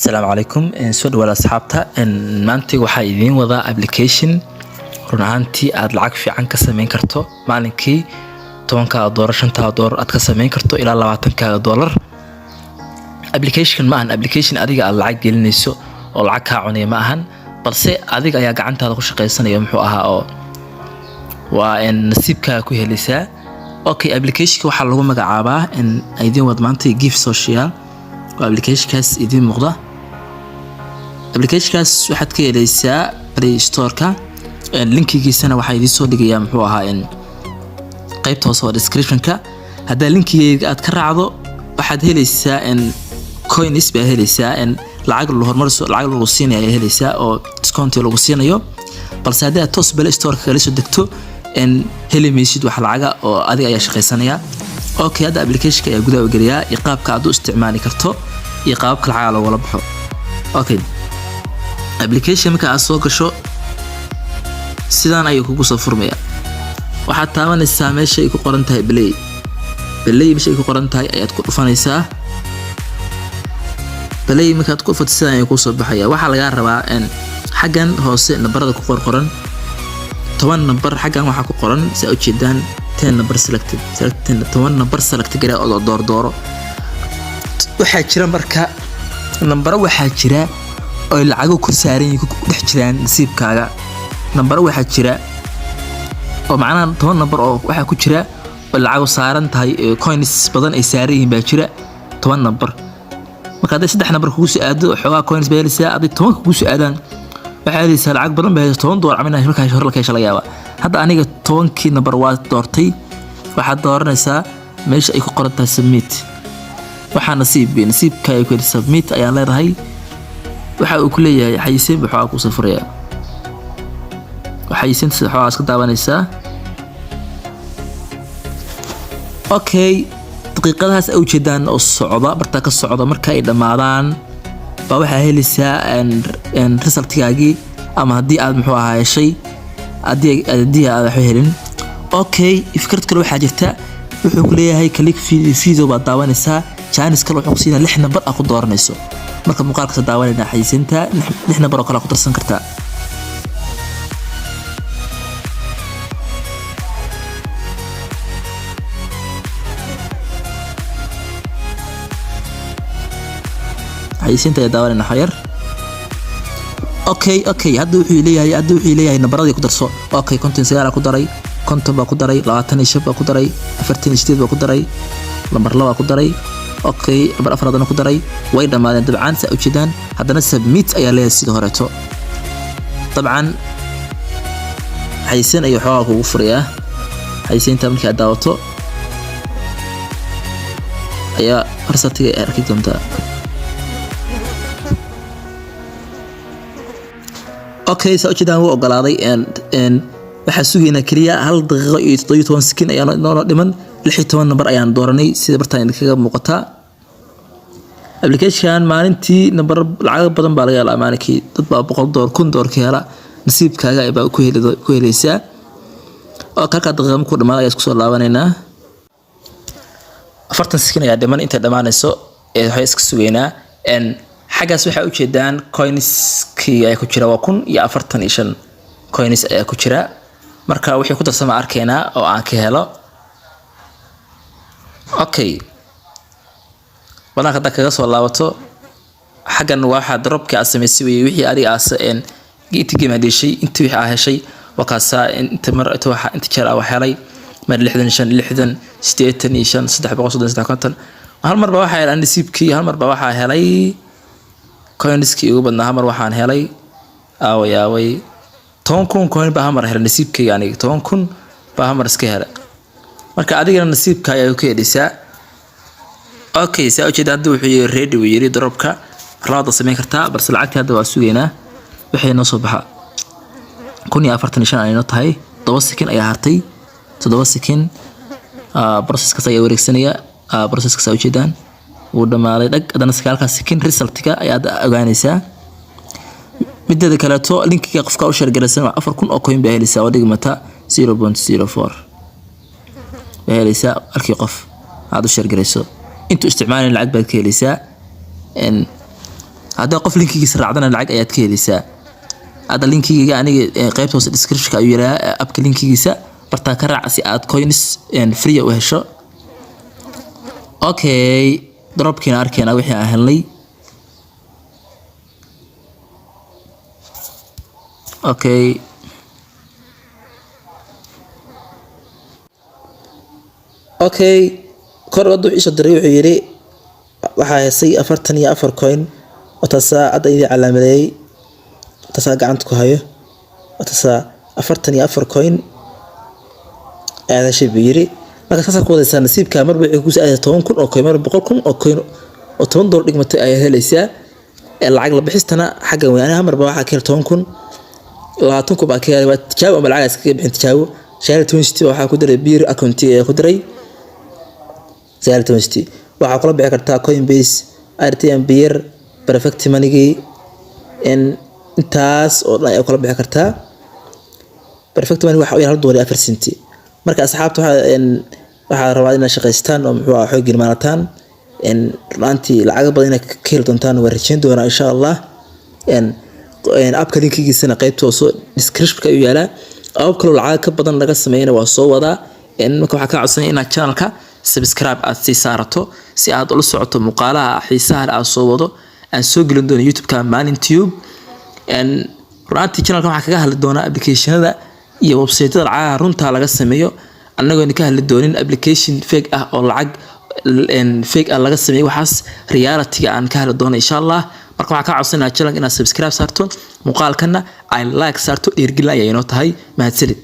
Asalaamu calaykum, soo dhawaada asxaabta. Maanta waxaa idiin wadaa application run ahaantii aad lacag fiican ka sameyn karto maalinkii, 10-kaaga doolar, 5-taaga doolar aad ka sameyn karto ilaa 20-kaaga doolar. Application ma ahan application adiga aad lacag gelinayso oo lacag kaa cunaya ma ahan, balse adiga ayaa gacantaada ku shaqaysanaya, muxuu ahaa, oo waa nasiibkaaga ku helaysaa. Okay, applicationka waxaa lagu magacaabaa idiin wad maanta Give Social. Waa applicationkaas idiin muuqda. Applicationkaas waxaad ka helaysaa Play Storeka, linkigiisana waxaa idiin soo dhigayaa, muxuu ahaa, qaybta hoose oo descriptionka. Haddaa linkigeyga aad ka raacdo, waxaad helaysaa coins baa helaysaa, lacag horumar, lacag lagu siinayo ayaa helaysaa oo discount lagu siinayo. Balse haddii aad toos Play Storeka kala soo degto, heli maysid wax lacaga oo adiga ayaa shaqaysanaya. Okay, hadda applicationka ayaa gudaha u geliyaa iyo qaabka aad u isticmaali karto iyo qaababka lacaga loogula baxo. Okay, application marka aad soo gasho, sidaan ayuu kugu soo furmaya. Waxaad taabanaysaa meesha ay ku qoran tahay Play. Play meesha ay ku qoran tahay ayaad ku dhufanaysaa. Play markaad ku dhufato, sidaan ayuu kusoo baxaya. Waxaa lagaa rabaa xaggan hoose nambarada ku qorqoran, 10 nambar. Xaggan waxaa ku qoran, si aad ujeedaan, 10 number selected, select 10, 10 number select garee oo doordooro. Waxaa jira marka nambaro, waxaa jira oo lacago ku saaran yihiin, ku dhex jiraan nasiibkaaga. Nambaro waxaa jira oo macnaha 10 nambar oo waxaa ku jira oo lacago saaran tahay, coins badan ay saaran yihiin baa jira, 10 nambar. Marka hadday 3 nambar kugu soo aado, xoogaa coins baa helaysaa. Hadday 10-ka kugu soo aadaan, waxaa helaysaa lacag badan baa helaysaa, $10 camal markaa hore la ka hesha laga yaabaa. Hadda aniga 10-kii nambar waa doortay. Waxaad dooranaysaa meesha ay ku qoran tahay submit. Waxaa nasiib nasiibka ay ku yidhi submit ayaan leedahay. Waxa uu ku leeyahay xayisiin buu xoogaa kusoo furaya. Xayisiinta xoogaa iska daawanaysaa. Okay, daqiiqadahaas ay ujeedaan oo socda, bartaa ka socda, marka ay dhammaadaan baa waxaa helaysaa resultgaagii ama haddii aad, muxuu ahaa, heshay, haddii aad waxba helin. Okay, fikrad kale waxaa jirta. Wuxuu ku leeyahay click video baad daawanaysaa. Chance kale wuxuu ku siinaa lix nambar aad ku dooranayso. Marka muuqaalkaas daawanayna, xayisiinta, lix nambar oo kale aad ku darsan kartaa. Xayisiinta ayaa daawanayna xayar. Okay, hadda wuxuu leeyahay nambaradii ku darso. Okay, 59 ku daray, 50 baa ku daray, 25 baa ku daray, 48 baa ku daray, lambar 2 ku daray. Okay, lambar 4 haddana ku daray. Way dhammaadeen dabcan, saa ujeedaan. Haddana submit ayaa leeyahay sida horeeto. Dabcan xayisiin ayuu xoogaa kugu furayaa. Xayisiinta markii aad daawato ayaa resultiga ay arki doontaa. Okay, saa ujeedaan, wuu ogolaaday. Waxaa sugaynaa keliya 1 daqiiqo iyo 17 second ayaa noo dhiman. 16 nambar ayaan dooranay, sida bartaan idinkaga muuqataa. Application maalintii nambar lacago badan baa laga helaa maalinkii. Dad baa $100, $1000 ka hela. Nasiibkaaga baa ku helaysaa. Oo kalkaa daqiiqa markuu dhamaado ayaa isku soo laabanaynaa. 40 second ayaa dhiman. Intay dhammaanayso waxay iska sugaynaa. Xaggaas waxaa ujeedaan coinskii ayaa ku jira, waa 1045 coins ayaa ku jira. Marka wixii ku darsama arkaynaa oo aan ka helo. Okay, banaanka haddaa kaga soo laabato, xaggan waxaa dropka aad samaysay weye, wixii adiga aas inta game aad heshay, inta wixii aa heshay waa kaasaa. Inta mar, inta waxa, inta jeer aa wax helay: mar 65, 60, 85, 333, 50. Hal mar baa waxaa helay nasiibkii. Hal mar baa waxaa helay coinskii ugu badnaa. Hal mar waxaan helay, aaway aaway, 10,000 coin baa hal mar helay nasiibkayga. Aniga 10,000 baa hal mar iska helay. Marka adigana nasiibka ayaa ku helaysaa. Okay, saa ujeeda, hadda wuxuu yiri ready, uu yiri dropka labaad samayn kartaa, balse lacagtii hadda waa sugaynaa wixii noo soo baxa. 1045 ay noo tahay. 7 second ayaa hartay, 7 second. Processkaas ayaa wareegsanaya. Processkaas ujeedaan wuu dhamaaday, dhag. Haddana 9-kaas second resultiga ayaad ogaanaysaa. Mideeda kaleeto, linkiga qofka u share garaysan waa 4000 oo coin baa helaysaa, oo dhigmata 0.04 baa helaysaa halkii qof aad u share garayso. Intuu isticmaalin lacag baad ka helaysaa. Haddaa qof linkigiisa raacdana, lacag ayaad ka helaysaa. Hadda linkigiga aniga qaybta hoose descriptionka ayuu yalaa appka linkigiisa. Bartaa ka raac si aad coins free u hesho. Okay, dropkiina arkeena wixii aan helnay. Okay, kor wadda wuxuu isoo diray, wuxuu yidhi waxaa hesay 44 coin oo taasaa hadda idin calaamadeeyey, taasaa gacanta ku hayo oo taasaa 44 coin ayaad heshay buu yidhi. Marka saasaa ku wadaysaa nasiibka. Marba wuxuu kusoo aadaya 10,000 oo coin, marba 100,000 oo coin oo $10 dhigmatay ayaad helaysaa. Lacag la bixistana xaggan wey. Aniga marba waxaa ka hel 10,000, 20,000 baa ka helay. Waa tijaabo ama lacag iskaga bixin tijaabo. 19 city waxaa ku diray Payeer account ayaa ku diray. 19 city waxaa kula bixi kartaa Coinbase, RTM, Payeer, Perfect Money, in intaas oo dhan ayaa kula bixi kartaa. Perfect Money waxa uu yahay $1.04. Marka asxaabta, waxaa rabaa inaad shaqaystaan oo muxuu ahaa xooggiin maalataan. Runaantii lacago badan inaad ka heli doontaan waa rajayn doonaa, insha Allah. Appka linkigiisana qaybta hoose descriptionka ayuu yaalaa. App kaloo lacag ka badan laga sameeyana waa soo wadaa. Marka waxaa kaa codsanaya inaad channelka subscribe aad sii saarato si aad ula socoto muuqaalaha xiisaha leh aan soo wado, aan soo gelin doono YouTube-ka Maalin Tube. Runaantii channelka waxaa kaga hadli doonaa applicationada iyo website-yada lacagaha runta laga sameeyo, annagoon ka hadli doonin application fake ah oo lacag fake ah laga sameeyo. Waxaas reality-ga aan ka hadli doono, insha Allah. Marka waxaa kaa codsanaya channelka inaad subscribe saarto, muuqaalkana ay like saarto. Dhiirgelin ayay inoo tahay. Mahadsanid.